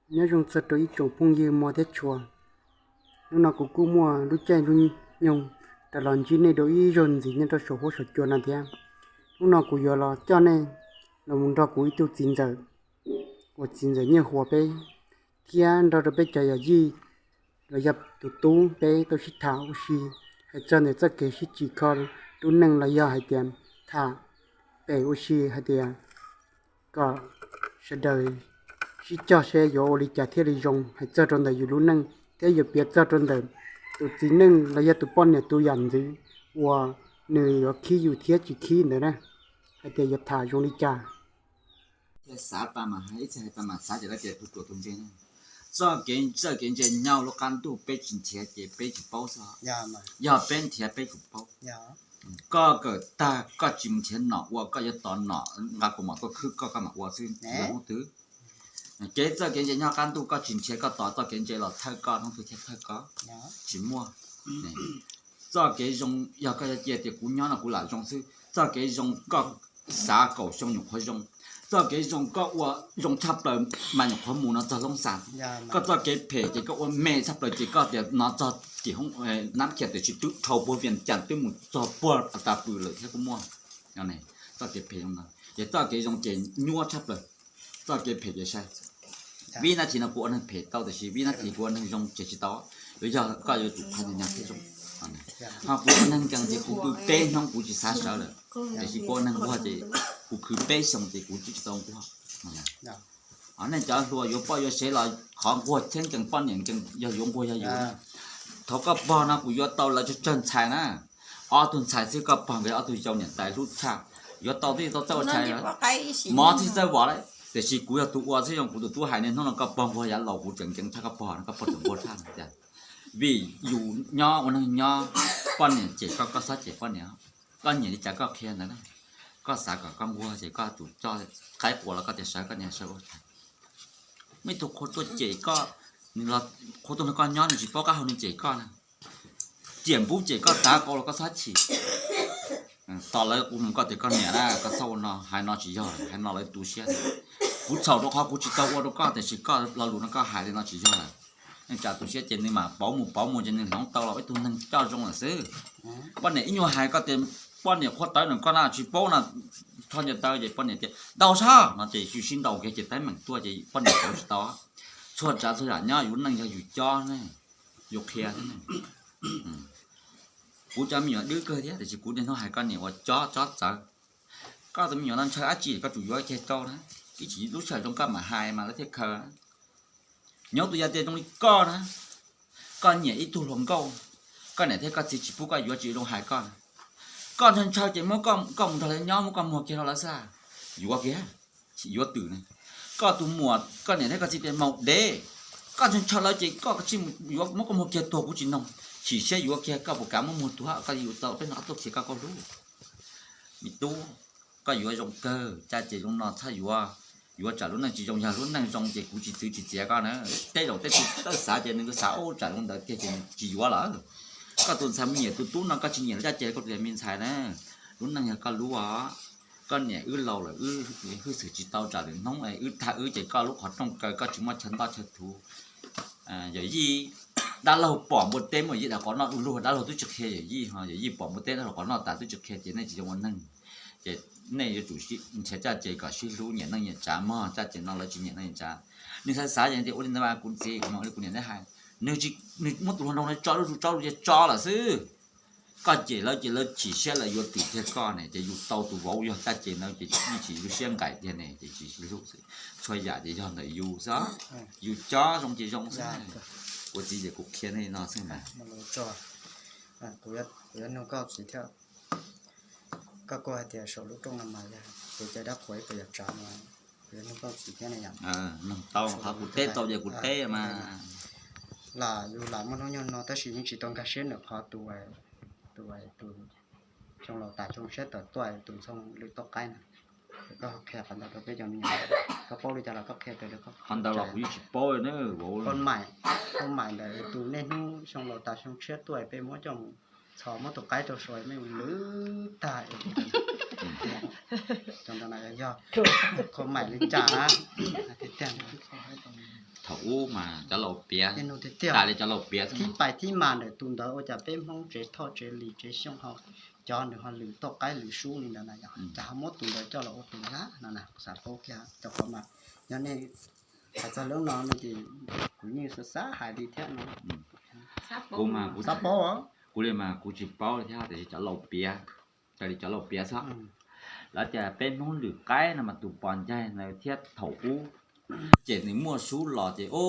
Nyob zoo txog rau ib tsoom phooj ywg muam thiab tshua, hnub no kuv kuj muaj lub caij lub nyoog rov los ntsib nej dua ib zaug ntxiv nyob rau saum huab saum cua no thiab. Hnub no kuv yuav los coj nej los mus nrog kuv ib tug txiv ntxawm uas txiv ntxawm Nyiaj Huas peb thiab nrog rau peb cov yawm yij los yog tus tub peb tau sib tham ua si hais txog ntawm txoj kev sib tsim kho lub neej los yog hais tias tham pem ua si hais tias kom sawv daws sib cog seb yuav ua li cas thiaj li zoo hais txog rau ntawm yus lub neej thiab yuav piav txog rau ntawm tus txiv neej los yog tus poj niam tus yam ntxwv uas nws yuav khib yus thiab tsis khib ntawd na, hais tias yuav tham zoo li cas. Thiaj xav pa mas hais, ib txhia hais pa mas xav ces lawv tias tus ruam tus ntse na. Txoj kev, txoj kev ntse nyob lub qab ntuj peb tsis nrhiav ces peb tsis paub xwb. Yog peb nrhiav peb tsis paub. Koj kawm tag koj tsis mus nrhiav nom ua, koj yuav tos nom nqa kaus mom tuaj khwb koj, koj mam ua xwb, yog hnub twg. Kev txoj kev ntse nyob qab ntuj koj tsis nrhiav koj tos txoj kev ntse los thawj koj, hnub twg thiaj thawj koj? Tsis muaj. Txoj kev zoo yog koj yuav cia tias kuv nyob no kuv lam zoo xwb, txoj kev zoo koj xav kaum xyoo nyuam qhuav zoo. Txoj kev zoo koj ua zoo tshaj plaws mas nyuam qhuav mus no txog loob xas. Koj txoj kev phem ces koj ua me tshaj plaws ces koj tias no txog tim hoob nab khias tias tsis twb dhau puag Vias Cas twb mus txog puag tas pw lawm thiab kuj muaj. Txoj kev phem zoo ntawd ces txoj kev zoo ces nyuaj tshaj plaws. Txoj kev phem ces sai. Vib nab thi no kuv ua neeg phem tau tiam sis vib nab thi kuv ua neeg zoo ces tsis tau. Yuav yog koj yuav tsum qhia ntawm nyag thiab zoo. Ho kuv ua neeg nkees ces kuv pw peb hnub kuv tsis xav sawv lawm, tiam sis kuv ua neeg nquag ces kuv khwv peb xyoo ces kuv twb tsis tau nquag. Ho nej cov hluas yuav poj yuav sev los qhov nquag thiab nkees poj niam nkees yog yuav nquag yog yus. Thaum koj pog no kuv yuav tau lawv tsawg tsawg ntxhais na. Ob tug ntxhais xwb koj pog nkawd ob tug yau niam tais hlub tshaj. Yuav tau twb tau txawj ua tshais, mov twb txawj vos lawm tiam sis kuv yog tus ua xwb, zoo kuv tus tub hais ne, hnub no koj pog nquag yav laus kuv tseem nkees tshaj koj pog no, koj pog tseem nquag tshaj no tiag. Vim yus nyob ua neeg nyob, poj niam cem koj koj txhob cem poj niam. Koj nyiam li cas koj qhia ntawd na. Koj xav kom koj nquag ces koj tsum coj qaib qua los koj tias sawv koj niam sawv ua tshais. Muaj ib tug qhua tuaj cem koj, qhua tuaj nrog koj nyob nws tsis paub qab hau nws cem koj na. Ciam npub cem koj tav qau los koj txhob chim. Tos lawv ua mus koj tias koj niam na koj txhob ua no, hais no tsis yog, hais no lawv tu siab. Kuv txhaum rau qhov kuv tsis tau ua rau koj tiam sis koj lo lus no koj hais li no tsis yog lawm. Neej tsa tu siab ces nws mam pauv mus pauv mus ces nws hloov tau los ib tug neeg coj zoo lawm xwb. Poj niam ib nyuag hais koj tias poj niam qhuav tawv nws koj na tsis paub no, rho ncaws taw ces poj niam tias ntaus sab no ces yus sib ntaus kiag ces teeb meem tuaj ces poj niam pauv tsis tau. Txhua tsav txhua yam nyob yus neej yog yus cob ne, yus qhia xwb ne. Kuv cov me nyuam dwb kawg thiab tiam sis kuv niaj hnub hais koj niam uas cob cob txawv. Koj tus me nyuam no ntshaw dab tsi koj tsum yuav kiag rau na. Ib chim lub sij hawm zoo koj mam hais mas lawv thiaj khaws. Nyob tus yam tias zoo li koj na, koj nyiam ib tug hluas nkauj, koj niam thiab koj txiv tsis pub koj yuav tsis zoo hais koj na. Koj ntshaw ntshaw ces muab koj mus nrog lawv nyob, muab koj muag kiag rau lawv xwb. Yuav kiag, yuav twm ne. Koj tus muam koj niam thiab koj txiv tias maum dev, koj ntshaw ntshaw lawv ces koj tsis yuav, muab koj muag kiag tuag kuv tsis noog. Chim siab yuav kiag, koj puas kam muab muag tuag, koj yuav tau peb no tuaj khiav koj koj hlub. Me tub, koj yuav zoo kawg, caj ces zoo no txhob yuav. Yuav tsam lub neej tsis zoo, yog lub neej zoo ces kuv tsis txwv tsis txiav koj na. Tej zaum tej tus txawj xav ces nws xav ub tsam zoo ntawd tiag ces nws tsis yuav lawm. Koj tus ntxhais me nyuam tus tub no koj tsis nyiam caj ces koj tus me ntxhais na. Lub neej yog koj lub os. Koj niam wb laus lawm, wb hwj xwm tsis tau tsam lwm hnub wb tag wb ces koj lub qhov rooj kaw koj tsis muaj chaw ntoj chaw thuv. Yawm yij dab laug pom npua teb muaj yawm yij dam qhov noj du lug, dab laug twb tsis qhia yawm yij ho yawm yij pom npua teb dab laug qhov noj tas twb tsis qhia ces nej tsis zoo ua neeg. Ces nej yuav tsum nrhiav caj ces kom sib hlub nyiam neej nyiam tsav mog, caj ces no lawv tsis nyiam neej nyiam tsav. Nws xav xav ces tias ua li ntawd mas kuv txiv kuv mam li kuv niam nej hais, nws muab tus hluas nraug no tso lub zus tso lub zus tso lawm xwb. Koj cem lawv ces lawv chim siab lawv yuav twm kiag koj ne ces yus tau tus vauv yog caj ces no ces yeej tsis lub siab nqaim tiag ne ces tsis sib hlub xwb. Txhua yam ces yog ntawm yus xwb, yus cob zoo ces zoo xwb. Kuv txiv ces kuv qhia nej no xwb mas. Kuv yuav nug koj txiv thiab. Koj kuj hais tias saum lub rooj no mas yog kuv cov dab qhuas ib puas yog tsav no, kuv yuav nug koj txiv thiab ne yom. Nug tau qhov kuv teb tau ces kuv teb mas. Lam yus lam muaj hnub nyoog no tab sis yeej tsis tau nkag siab nws qhov tus, tus, tus xyoo laus tas xyoo tshiab tawm tuaj tus ntxhoo lwm toj qaib na. Koj qhia qhov ntawd rau peb cov me nyuam, koj paub li cas los koj qhia raws li qhov ntawd los kuv yeej tsis paub na. Koj maim, koj maim ntawm tus niaj hnub xyoo laus tas xyoo tshiab tuaj peb muab coj mus txhos muab tus qaib rau suav me lwm tag. Cov ntawd na yog koj maim li cas na. Tiag tiag, thaum ub mas cov laus piav, tas li cov laus piav xwb. Thib pais thib mas ntawm tus ntawd ua cas peb Hmoob tsev thoj tsev li tsev xyooj ho cov nws ho lwm toj qaib lwm sub li ntawd na yog cas ho muab tus ntawd coj los ua tus ntawd no na, kuv xav paub kiag cov qhov mas yog nej hais txog lub no no ces kuv yeej xav xav hais li thiab no. Kuv mas kuv xav paub, kuv li mas kuv tsis paub li thiab tiam sis cov laus piav, raws li cov laus piav xwb. Lawv tias peb Hmoob lwm qaib no mas tus pos ncaig ntawd thiab thaum ub ces nws muaj sub los ces o,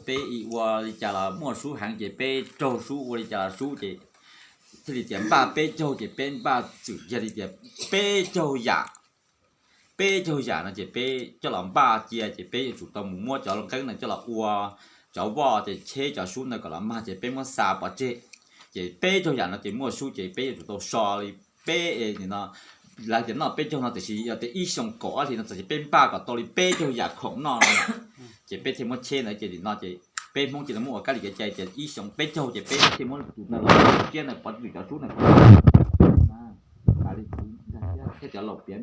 peb ua li cas los muaj sub heev ces peb raug sub, ua li cas los sub ces thiaj li tias npaj peb caug ces peb npaj txwm yog li tias peb caug yam, peb caug yam no ces peb coj los npaj cia ces peb yuav tsum tau mus muab cov nqeeb no coj los ua cov voj ces cheb cov sub ntawd kom los mag ces peb muab xa pov tseg. Ces peb caug yam no ces muaj sub ces peb yuav tsum tau so li peb no, lawv tias noj peb caug no tiam sis yog tias ib xyoo kaum ob hlis no txawm ces peb npaj kom tau li peb caug yam khoom noj no ces peb thiaj muab cheb ntawd ces nim no ces peb Hmoob ces lawv muab ua kab li kev cai tias ib xyoo peb caug ces peb thiaj muab tus ntawd los siab ntawd pov tseg cov sub ntawd. Thiab cov laus piav,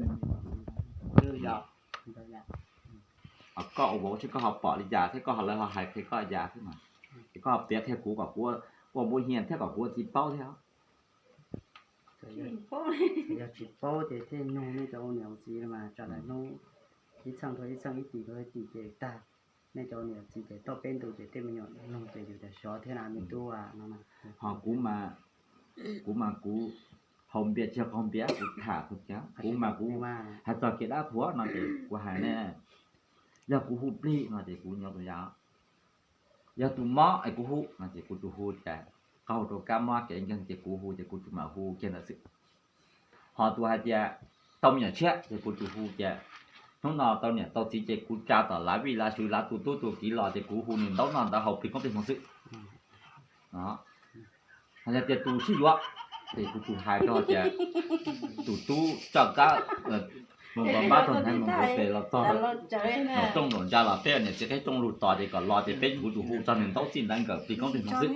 koj ua vauv thiab koj ho pom li cas thiab koj ho lawv ho hais qhia koj li cas thiab mas, es koj ho piav qhia kuv kom kuv ua npua hias thiab kom kuv ua txiv paub thiab. Yog tsis paub ces thiaj nug nej cov ua niam ua txiv mas tsam lawm hnub ib txheej rau ib txheej, ib tim rau ib tim ces tag, nej cov ua niam ua txiv ces toj peb ntu ces tej me nyuam nug ces yus tias xyov thiab na me tub no. Ho kuv mas, kuv mas kuv haus npias tsis yog qaug npias, kuv tham kuv tias kuv mas kuv hais txog kev dab qhuas no ces kuv hais ne, yog kuv hu plig no ces kuv nyob tus yam, yog tus mob es kuv hu no ces kuv tsuas hu tias qaug rau kab mob kev nkeeg ces kuv hu ces kuv tsuas mam hu kiag ntawd xwb. Ho tus hais tias tau me nyuam tshiab ces kuv tsuas hu tias hnub no tau niam tau txiv ces kuv tsa tom lav vij lav sw lav tus tub tus kiv los ces kuv hu nws ntaub noj ntawv haus plig koob plig hmoov xwb. Ho yog tias tus sib yuav ces kuv tsuas hais rau tias tus tub coj kab mus npam npab tog hneev mus nkaus tes los txog nraum rooj nraum ntsa los peb niam txiv qhib rooj lug tos ces kom los ces peb kuv tsuas hu txog nws ntaub txij ntawv nkawm plig koob plig hmoov xwb.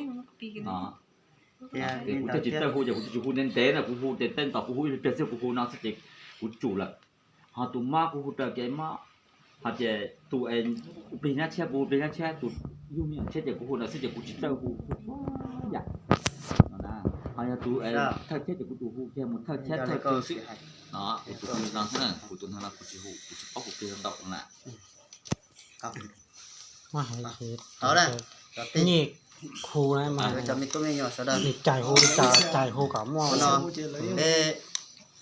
Ces kuv thiaj tsis txawj hu ces kuv tsis hu ntev ntev na, kuv hu ces tej ntawd kuv hu ib pliag xwb kuv hu no xwb ces kuv tsum lawm. Ho tus mob kuv hu raws kev mob, ho ces tus plig nyab tshiab kuv hu plig nyab tshiab, tus yug me nyuam tshiab ces kuv hu ntawd xwb ces kuv tsis txawj hu yam. Ho yog tus thawj tshiab ces kuv tus hu kiag mus thawj tshiab thawj tshiab xwb. Kuv tus hu no xwb, kuv tus no kuv tsis hu, kuv tsis paub hu plig ntau na. Nyij hu na, nws cais hu li cas cais hu kom muaj. Peb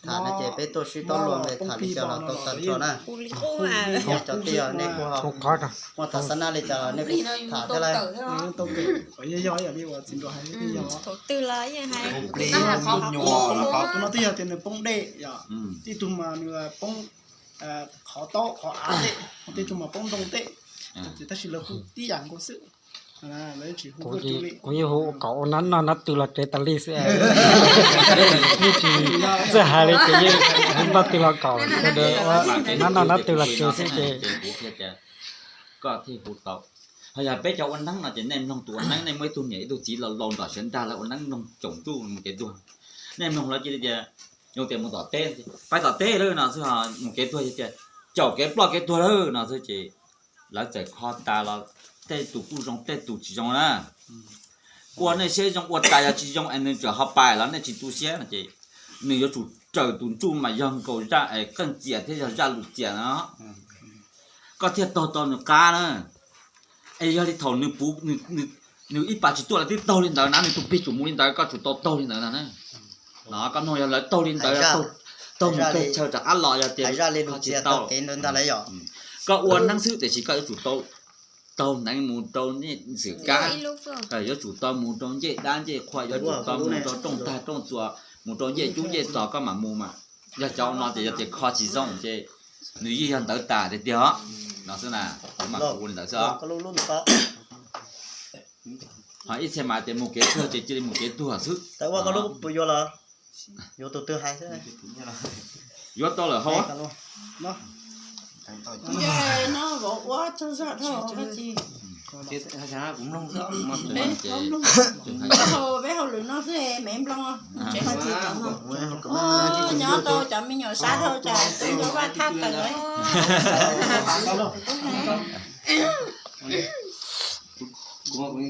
tham no ces peb tuaj sib tau luag tham li cas los tau tag nrho na. Cov twg nej kuj muaj tham xab nab li cas los nej kuj tham thiab lauj. Tus no twb yog tias nws poob dej, ib tug mas nws poob qhov taub qhov av tej, tej tug mas poob ntoo tej, tab sis lawv hu tib yam nkaus xwb. Kuv yeej hu kom ua nab noj nab tw los tsev tas li xwb. Yeej tsis txawj hais li ces yeej hu noj tw los kom sawv daws ua nab noj nab tw los tsev xwb ces. Koj thiaj hu tau. Ho yog peb cov ua neeb no ces nej mloog tus ua neeb, nej muaj ib tug niam ib tug txiv laus laus nrog siav nrag lawv ua neeb mloog tsoom tsuj mus kev tuag. Nej mloog lawv cia li tias, yuav tias mus tom teb, pab tom teb lawm no xwb, mus kev tuag ces tias caum kev ploj kev tuag lawm no xwb ces lawv txawm kho tas los tej tus kuj zoo tej tus tsis zoo na. Ua nej siab zoo ua tas yog tsis zoo es nws tseem ho pais los nej tsis tu siab no ces nws yuav tsum raws tus ntsuj mas yog nkaus zaj es qeej txias thiab yog zaj lus txias no koj thiaj taug tau nws qab na. Es yog li thaum nws puv, nws ib pas tsis tuaj lawv twb taug li ntawd na, nws tus plig tsum mus li ntawd koj tsum tau taug li ntawd no na. No koj mloog yog lawv taug li ntawd, taug mus kawg chaw rov qab los yog tias koj tsis tau. Koj ua neeb xwb tiam sis koj yuav tsum tau taug hneev mus rau ncej xwm kab, yuav tsum tau mus rau ncej dab ncej qhua, yuav tsum tau mus rau rooj tag rooj txuas, mus rau ncej cub ncej txos koj mam mus mas. Yog cov no ces yog tias kho tsis zoo ces nws yeej yog ntawd tas tiag tiag os. No xwb na, kuv mam ua li ntawd xwb os. Ho ib txhia mas tias mus kev tuag ces cia li mus kev tuag xwb. Yuav tau lawm hau. Peb hauj lwm no xwb me nploog. Nyob tau cov me nyuam sab dhau cas twb nco vaj thaj tawm.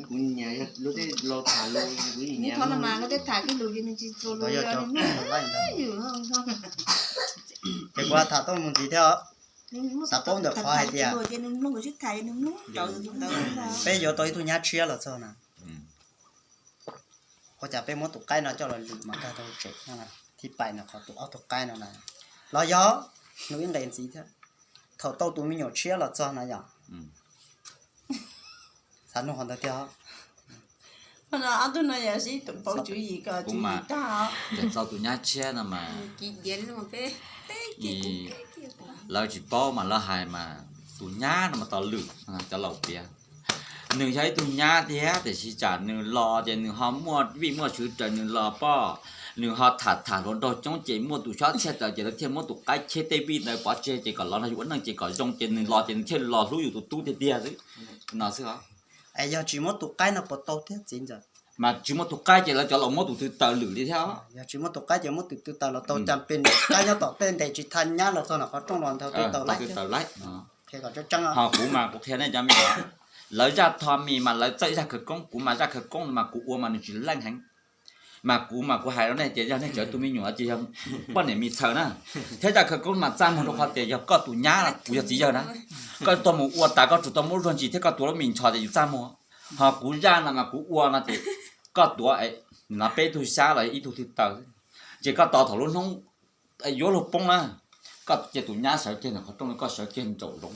Kuv nyiam yog luag tej laus tham lus kuv nyiam. Nws qhov no mas luag tej tham tej lus ces nws tsis txuas lus, yog cov nws mloog yus. Ces kuv tham tuaj mus ntxiv thiab os. Xav paub ntawm qhov hais tias peb yuav tau ib tug nyab tshiab los txog na, ua cas peb muab tus qaib no coj los lwm mas tag tau tsev no na, thib pais no qhov tus ob tug qaib no na, los yog nug ib nqes ntxiv thiab, thaum tau tus me nyuam tshiab los txog na yom, xav nug qhov ntawd thiab. Ob tug no yog sib pauv tswv yim kom tswv yim tag. Tau tus nyab tshiab no mas lawv tsis paub mas lawv hais mas tus nyab no mas tau lwm, cov laus piav. Nws yog ib tug nyab thiab tiam sis tsam nws los ces nws ho muaj vij muaj sw raws nws los poj, nws ho tham tham hluas nraug coob ces muaj tus xob txhiaj raws ces lawv thiaj muab tus qaib cheb tej vij ntawd pov tseg ces kom los nrog yus ua neej ces kom zoo ces nws los ces nws thiaj los hlub yus tus tub tiag tiag xwb. No xwb os. Es yog tsis muab tus qaib no puas tau thiab txiv ntxawm? Mas tsis muab tus qaib ces lawv cov laus muab tus tw taws lwm li thiab. Yog tsis muab tus qaib ces muab tus tw taws los tau, cas pes qaib nyob tom tej ntes tsis tha nyab los txog nram qhov rooj los nthau tw taws laib. Ho kuv mas kuv qhia nej cov me nyuam, lawv zaj tho mis mas lawv txawj zaj khawv koob, kuv mas zaj khawv koob mas kuv ua mas nws tsis leej heev. Mas kuv mas kuv hais rau nej tias yog nej tseem tus me nyuam ces yog poj niam mis txhaws na, thiab zaj khawv koob mas txaj muag rau qhov tias yog koj tus nyab, kuv yog txiv yawg na, koj tuaj mus ua tas koj tsum tau muab zuag ntsis thiab koj tuav lub mis nchos ces yus txaj muag. Ho kuv zaj no mas kuv ua no ces koj tuav no peb tug xyab los ib tug tw taws, ces koj tos thaum lub hnub yuav luag poob na, koj cia tus nyab sawv kiag ntawm qhov rooj, koj sawv kiag nraum zoov,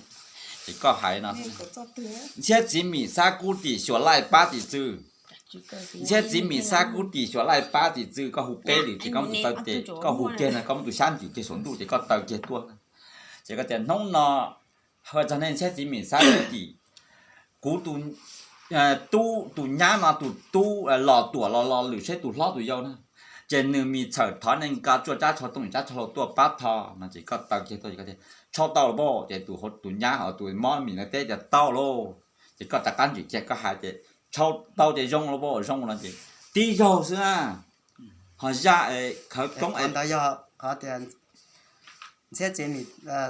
ces koj hais no, Ntxhiab txiv mim xab kub tim xyuas laij pab tim txwv. Ntxhiab txiv mim xab kub tim xyuas laij pab tim txwv, koj hu peb lwm ces koj muab tus taw tes, koj hu kiag no, koj muab tus xyab ntws kiag saum ntuj ces koj taw kiag tuaj. Ces koj tias hnub no hais txog nej ntxhiab txiv mim xab kub tim, kuv tus tub, tus nyab no tus tub los tuam los los lwm saib tus hlob tus yau na, ces nws mis txhawm thov nej nqa tsuaj tsab tsho tooj tsab tsho hlau tuaj pab tho no ces koj taw kiag tuaj ces koj tias tshau tau los pab, ces tus nyab ho tus mob mis no teb tias tau lauj, ces koj rov qab ntsis kiag koj hais tias tshau tau ces zoo los pab, zoo no ces tib zaug xwb na. Ho zaj khawv koob ntawd yog qhov tias ntxhiab txiv mim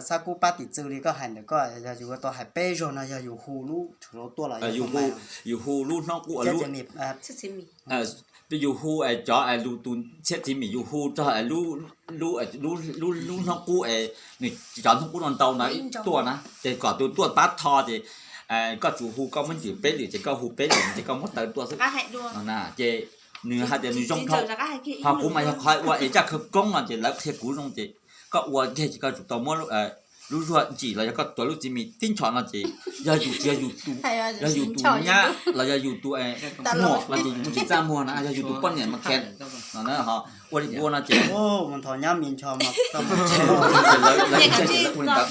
xab kub pab tim txwv li koj hais ntawm koj, yog yus tau hais peb zaug no yog yus hu lub tshau hlau tuaj los yog yus hu lub hnub qub, yus hu cov lus tus ntxhiab txiv mim yus hu rau lub hnub qub es nws cov hnub qub no ntau ntawd tuaj na, ces kom tus tuaj pab tho ces koj tsum hu, koj muab ntws peb lwm ces koj hu peb lwm ces koj muab taw tuaj xwb. Ces nws hais tias nws zoo dhau. Ho kuv mas yog qhov ua es zaj khawv koob no ces lawv qhia kuv zoo ces koj ua kiag ces koj tsum tau muab lub zuag ntsim los yog koj tuav lub txiv mis tib nchos no ces yog yus, yog yus tus nyab los yog yus tus muam los ces yus muaj tsis txaj muag na, yog yus tus poj niam mas khe no na, ho ua li kuv ua no ces mus nthos nyab mis nchos mas lawv ua li ntawd.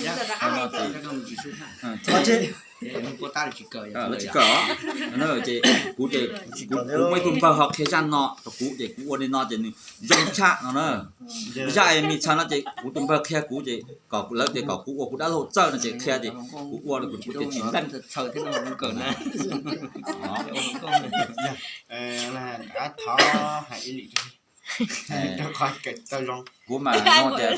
Tsis kawm, ces kuv ces kuv muaj ib tug npawg ho qhia zaj no rau kuv ces kuv ua li no ces nws zoo tshaj no na. Zaj mis txhawv no ces kuv tus npawg qhia kuv ces kom lawv tias kom kuv ua kuv dab laug txawj no ces qhia ces kuv ua kuv ces tsis leej. Kuv mas no tias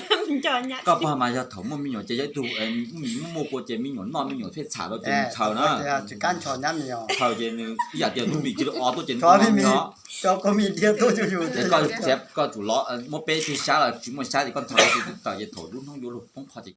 koj pog mas yog thaum muaj me nyuam ces yog ib tug muaj muaj kua ces me nyuam noj me nyuam thiaj txham rau ces nws txhawv na. Txhawv ces nws ib yam tias lub mis cia li o tuaj ces nws o. Ces koj tsum los muab peb tug xyab los tsis muaj xyab ces koj nthos rau tus tawm ces thaum lub hnub yuav luag poob qho ces